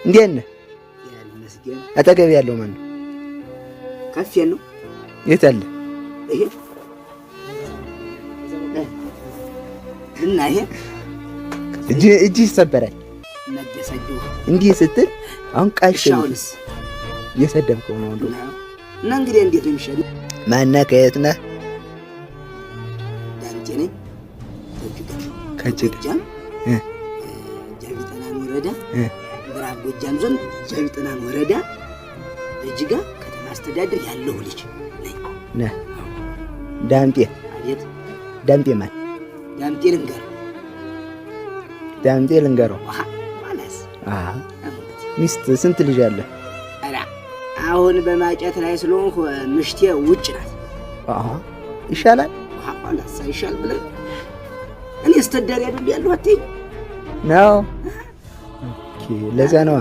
እንዴት ነህ? አጠገብ ያለው ማን ነው? ከፍ ነው። የት አለ? ይሄ እና ይሄ እጅ ይሰበራል። እንዲህ ስትል አሁን ቃሽ እየሰደብከው ነው። እና እንግዲህ እንዴት ነው የሚሻለው? ማነህ? ከየት ነህ? ዳምጤ ነኝ። ከጎጃም ጃቢ ጠህናን ወረዳ፣ ምዕራብ ጎጃም ዞን ጃቢ ጠህናን ወረዳ በጅጋ ከተማ አስተዳደር ያለሁ ልጅ ነኝ። ነህ? ዳምጤ። አቤት። ዳምጤ ማን? ዳምጤ ልንገረው። ዳምጤ ልንገረው። ሚስት ስንት ልጅ አለ? ኧረ አሁን በማጨት ላይ ስለሆንኩ ምሽቴ ውጭ ናት። ይሻላል። ኋላስ ይሻል ብለህ እኔ ስተዳሪ አይደል ያለሁ አትይኝ ነው። Okay፣ ለዚያ ነዋ።